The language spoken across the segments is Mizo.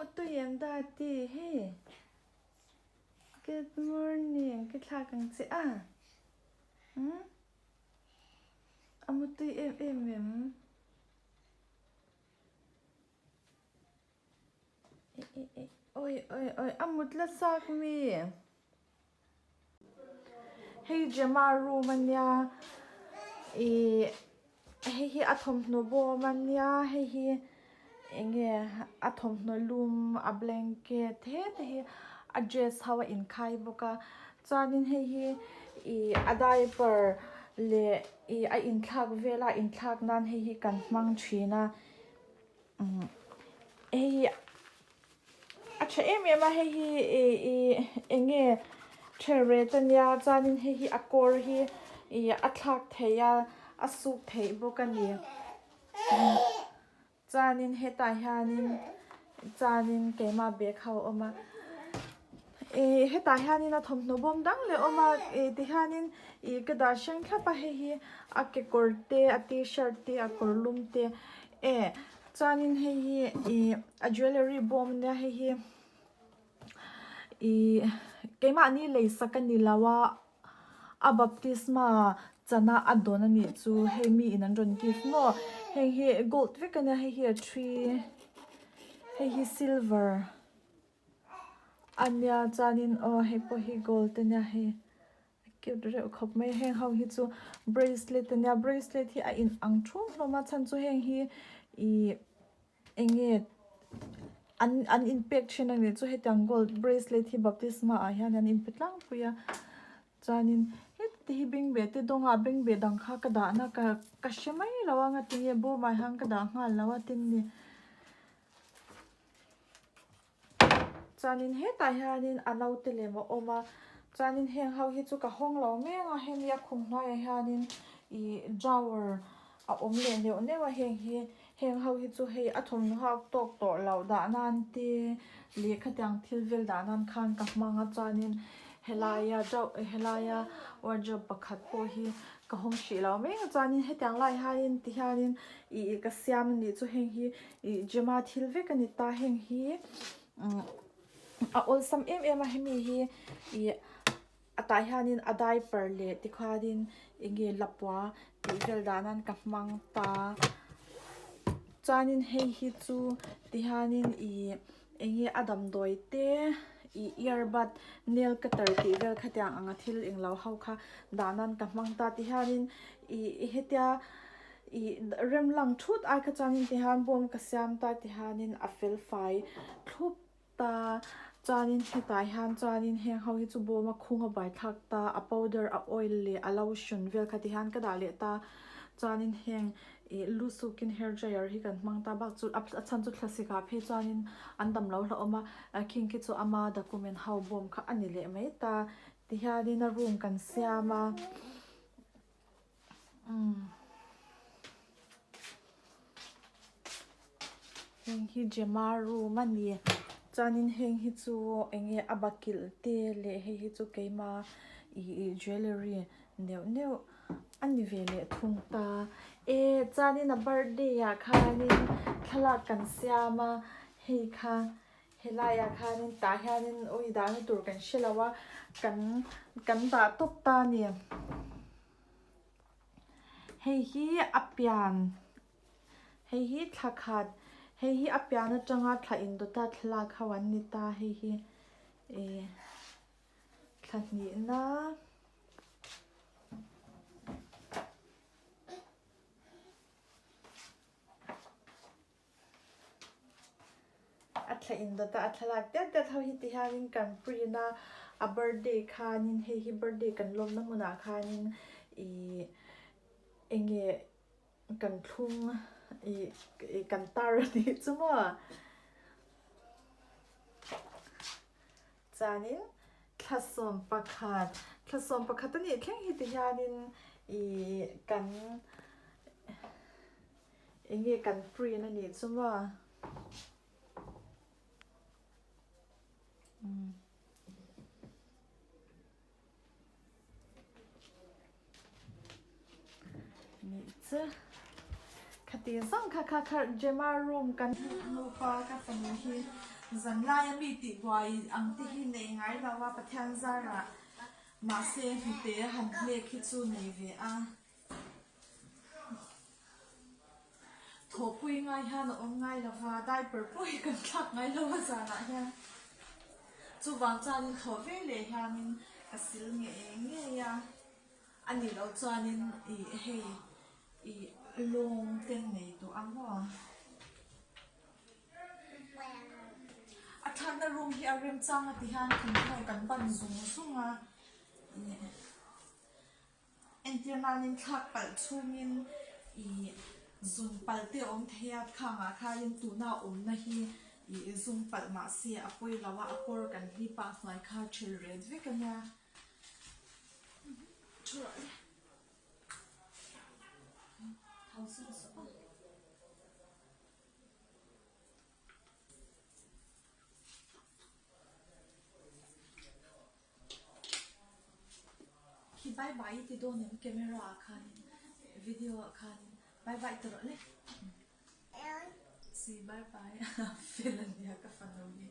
Mutui em Dati hei. Good morning ka thlak ang che a. Umm a mutui em em em. Oi oi oi a mut la chak mi. Hei Gemma room a nia ih hei hi a thawmhnaw bawm a nia hei hi eng nge a thawmhnaw lum a blanket hete hi a dress ho a inkhai bawk a chuanin hei hi ih a diaper leh ih a inthlak vel a inthlak nan hei hi kan hmang thin a umm hei hi. A tha em em a hei hi ih ih eng nge thelret a nia chuanin hei hi a kawr hi ih a thlak theih a a suk theih bawk a ni chuanin hetah hianin chuanin keimah bag ho a awm a ih hetah hianin a thawmhnaw bawm dang leh a awm a ih tihianin ih ka dah hrang thlap a hei hi a kekawr te a tshirt te a kawr lum te e. Chuanin hei hi ih a jewellery bawm ania hei hi ih keimahni lei sak a ni lo a a baptisma chana a dawn a nih chu hei mi in an rawn gift maw heng hi gold vek ania hei hi a thi hei hi silver ania chuanin aw hei pawh hi gold ania hei. A cute reuh khawp mai heng ho hi chu bracelet ania bracelet hi a in ang thum hlawm a chhan chu heng hi ih eng nge an an in pek thin a nih chu hetiang gold bracelet hi baptisma ah hian an inpe tlangpui a chuanin heti hi bengbeh te dawngah bengbeh dang kha ka dahna ka ka hre mai lo a ngatinge bawmah hian ka dah nghal lo a tin ni. Chuanin hetah hianin a naute lem a awm a, chuanin heng ho hi chu ka hawng lo mek a, hemi a khum hnuaiah hianin ih drawer a awm leh neuh neuh a, heng hi heng ho hi chu hei a thawmhnaw hak tawk tawh loh dah nan te leh khatiang thil vel dah nan khan ka hmang a, chuanin helaia draw helaia wardrobe pakhat pawh hi ka hawng hrih lo mek a, chuanin hetiang laiah hianin tihianin ih ka siam a nih chu heng hi Ih Gemma thil vek a ni ta heng hi umm a awlsam em em a hemi hi ih a tah hianin a diaper leh tikhuanin eng nge lapua tih vel dan an ka hmang ta chuanin hei hi chu tihianin ih eng nge a damdawi te ih earbud nail cutter tih vel khatiang anga thil englo ho kha dah nan ka hmang ta tihianin ih hetia. Ih rem lang thut ai kha chuanin tihian bawm ka siam ta tihianin a fel fai thlup ta chuanin hetah hian chuanin heng ho hi chu bawm a khung a buai thlak ta a powder a oil leh a lotion vel kha tihian ka dah leh ta chuanin heng ih lu sukin hair dryer hi kan hmang ta bak chu a chhan chu thlasik ah phei chuanin an dam lo hlauhawm a khing khi chu ama document ho bawm kha a ni leh mai ta tihianin a room kan siam a. Heng hi Gemma room a ni chuanin heng hi chu eng nge a bakilh te leh hei hi chu keima ih jewellery neuh neuh a ni ve leh thung ta e chuanin a birthday ah khanin thlalak kan siam a hei kha helaiah khanin tah hianin awi dahna tur kan hre lo a kan kan dah tawp ta a ni. Hei hi a pian hei hi thla khat hei hi a pian atanga thla indawta thlalak ho an ni ta hei hi ih thla hnihna. A thla indawt a a thlalak diat diat ho hi ti hianin kan print a a birthday khanin hei hi birthday kan lawmna hmunah khanin ihh eng nge kan thlung ih ih kan tar a nih chu maw chuanin thla sawm pakhat thla sawm pakhat a nih thleng hi ti hianin ih kan. Eng nge kan print a nih chu maw? Nih chu. Khati zawng kha kha kha Gemma room kan nupa ka fanu hi. Zanlaia mi tihbuai ang te hi nei ngai lo a Pathian zarah mahse hnute han hlek hi chu nei ve a. Thawhpui ngai hian a awm ngai lo va, diaper pawh hi kan thlak ngai lo a zanah hian. Chuvang chuanin thawh ve leh hianin ka sil ngei ngei a, a nih loh chuanin ih hei ih lawng te nei duh ang maw. A thlakna room hi a remchang a ti hian thawmhnaw kan ban zung zung a ih. Entir nanin thlak palh chhungin ih zung palh te a awm thei a, khangah khanin tuna awmna hi ih zung palh mah se a pawi lo a, a kawr kan hlip a, a hnuai kha a thil ret vek a nia. Thu rawh le. Thau sawh sawh a. Khi bye bye i ti dawn em camera ah khanin video ah khanin bye bye ti rawh le si bye bye a fel a nia ka fanu hi.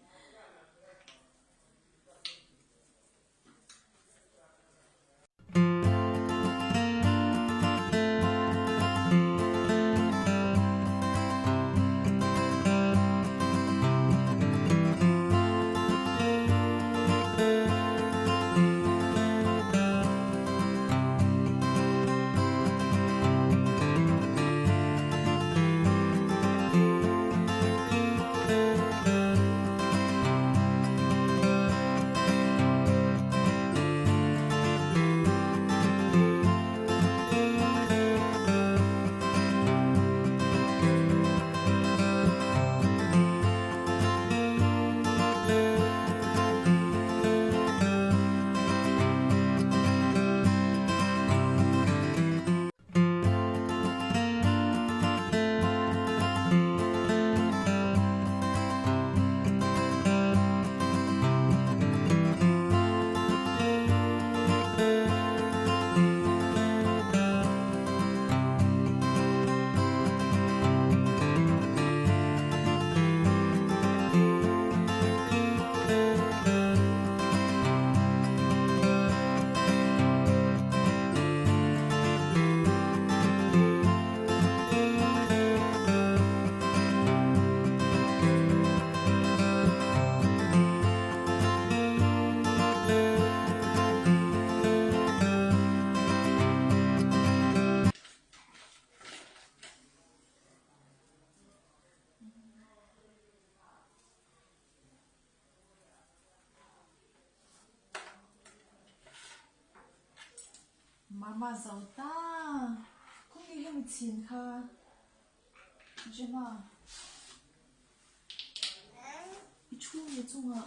Mama zo ta khawnge hemi chhin kha Gemma i thu nge chungah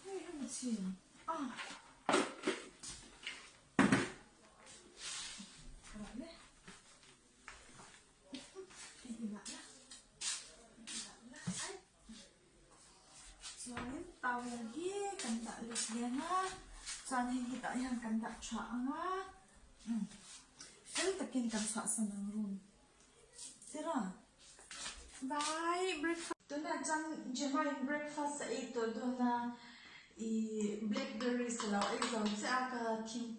khawnge hemi chhin a Chuanin towel hi kan dah let leng a, chuan hei hi tah hian kan dah tha ang a, umm fel takin kan chhuahsan ang room tira bye breakfast tunah chuan Gemma in breakfast a ei tawh dawn a, ih blackberries a lo ei zo chiah a ka thing.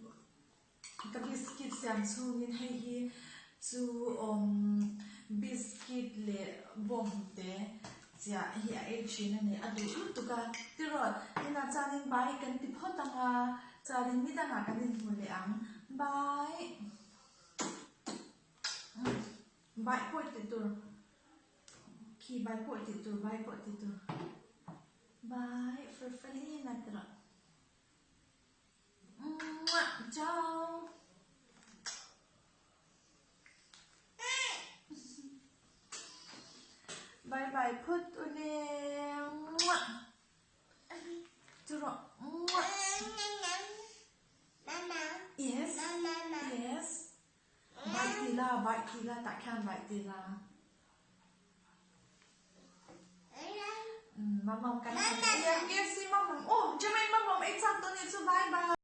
Ka biscuit siam chhungin hei hi chu awm biscuit leh bawnghnute chiah hi a ei thin a ni. A duh lutuk a, tiraw tunah chuanin bai kan ti phawt ang a, chuanin ni dangah kan inhmu leh ang. Bai bai pawh tih tur khi bai pawh tih tur bai pawh tih tur bai farfalina tiraw. Ciao. Bye bye phut ule. Churo. Yes. Yes. Bye tila, bye tila, tak khan bye tila. Mamam kan. Yes, mamam. Oh, jamai mamam ei chak to ni chu bye bye.